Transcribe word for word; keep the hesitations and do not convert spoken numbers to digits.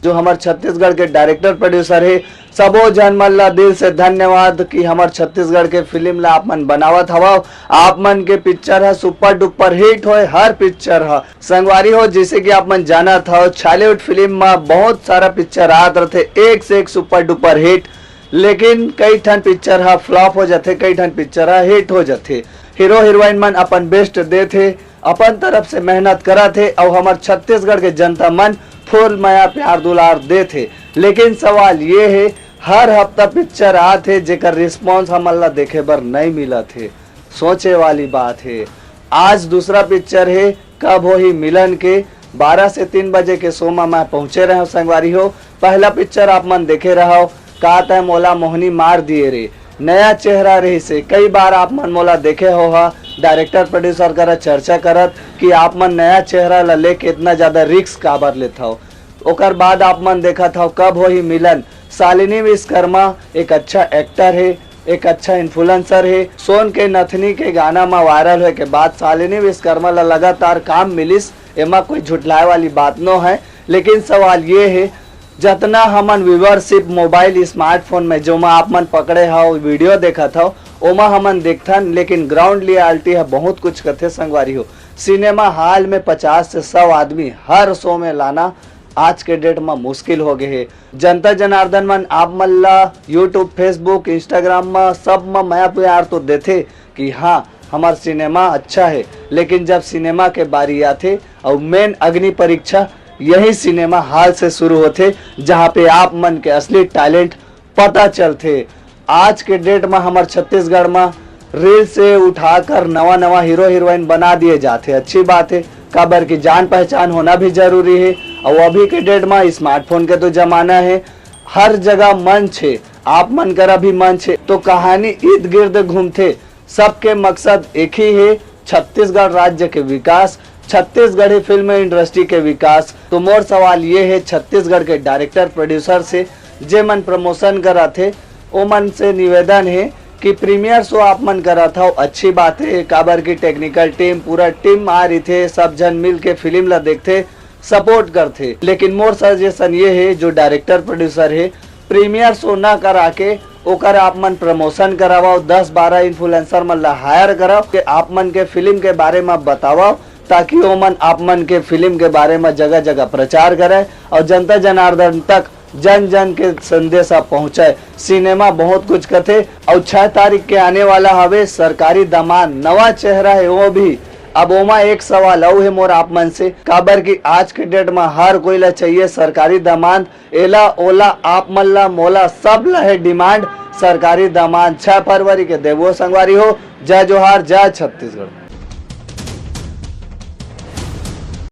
जो हमर छत्तीसगढ़ के डायरेक्टर प्रोड्यूसर हे, सबो झन मन ला दिल से धन्यवाद कि हमर छत्तीसगढ़ के फिल्म ला आप मन बनावत हवव। आप मन के पिक्चर ह सुपर डुपर हिट होय, हर पिक्चर ह। संगवारी हो, जैसे कि आप मन जानत हव, छॉलीवुड फिल्म म बहुत सारा पिक्चर आत रथे, एक से एक सुपर डुपर हिट, लेकिन कई ठन पिक्चर ह फ्लॉप हो जाथे, कई ठन पिक्चर ह हिट हो जाथे। हीरो हीरोइन मन अपन बेस्ट देथे, अपन तरफ से मेहनत करत हे, अउ हमर छत्तीसगढ़ के जनता मन फुल मया प्यार दुलार देथे। लेकिन सवाल ये हे, हर हफ्ता पिक्चर आत हे, जेकर रिस्पॉन्स हमन ला देखे बर नइ मिलत हे। सोचे वाली बात हे। आज दूसरा पिक्चर हे कब होही मिलन के, बारह से तीन बजे के शो म मैं पहुंचे रहे हूं संगवारी हो। पहला पिक्चर आप मन देखे रहव, का तय मोला मोहनी मार दिए रे, नया चेहरा रहिसे। कई बार आप मन मोला देखे हो हा, डायरेक्टर प्रोड्यूसर करा चर्चा करत कि आप मन नया चेहरा ला लेके इतना ज्यादा रिस्क काबर लेत हव। ओकर बाद आप मन देखत हव कब होही मिलन। शालिनी विश्वकर्मा एक अच्छा एक्टर हे, एक अच्छा इन्फ्लुएंसर हे। सोन के नथनी के गाना म वायरल होए के बाद शालिनी विश्वकर्मा ला लगातार काम मिलिस, एमा कोई झुठलाए वाली बात नो है। लेकिन सवाल ये हे, जतना हमन व्यूअरशिप मोबाइल स्मार्टफोन में जोमा आप मन पकड़े हव, वीडियो देखत हव, ओमा हमन देखथन, लेकिन ग्राउंड रियलिटी ह बहुत कुछ कथे संगवारी हो। सिनेमा हॉल में पचास से सौ आदमी हर शो में लाना आज के डेट म मुश्किल हो गए हे। जनता जनार्दन मन आप मन ला YouTube, Facebook, Instagram म सब म मया प्यार तो देथे कि हाँ, हमार सिनेमा अच्छा है, लेकिन जब सिनेमा के बारी आथे अउ मेन अग्नि परीक्षा यही सिनेमा हॉल से शुरू होथे, जहाँ पे आप मन के असली टैलेंट पता चलथे। आज के डेट म हमर छत्तीसगढ़ म रील से उठाकर नवा नवा हीरो हीरोइन बना दिए जाथे। अच्छी बात है, काबर कि जान पहचान होना भी जरूरी है। और अभी के डेट म स्मार्टफोन के तो जमाना है, हर जगह मंच है, आप मन करा भी मंच है, तो कहानी इर्द गिर्द घूमथे। सबके मकसद एक ही है, छत्तीसगढ़ राज्य के विकास, छत्तीसगढ़ी फिल्म इंडस्ट्री के विकास। तो मोर सवाल ये है छत्तीसगढ़ के डायरेक्टर प्रोड्यूसर से, जे मन प्रमोशन कराथे, ओ मन से निवेदन है कि प्रीमियर शो आप मन करत हव, अच्छी बात है, काबर की टेक्निकल टीम, पूरा टीम आ रही थे, सब झन मिल के फिल्म ला देखथे, सपोर्ट करथे। लेकिन मोर सजेशन ये है, जो डायरेक्टर प्रोड्यूसर है, प्रीमियर शो ना करा के ओकर आप मन प्रमोशन करावव, दस बारह इन्फ्लुएंसर मन ला हायर कराव के आप मन के फिल्म के बारे में बतावव, ताकि ओमन आप मन के फिल्म के बारे में जगह जगह प्रचार करे और जनता जनार्दन तक जन जन के संदेश आप पहुंचाए। सिनेमा बहुत कुछ कथे। और छह तारीख के आने वाला हवे सरकारी दामाद, नवा चेहरा है वो भी। अब ओमा एक सवाल अउ है मोर आप मन से, काबर कि आज के डेट में हर कोई ला चाहिए सरकारी दामाद, एला ओला आप मन ला मोला सब ला है डिमांड। सरकारी दामाद छह फरवरी के देवो संगवारी हो। जय जोहार, जय छत्तीसगढ़।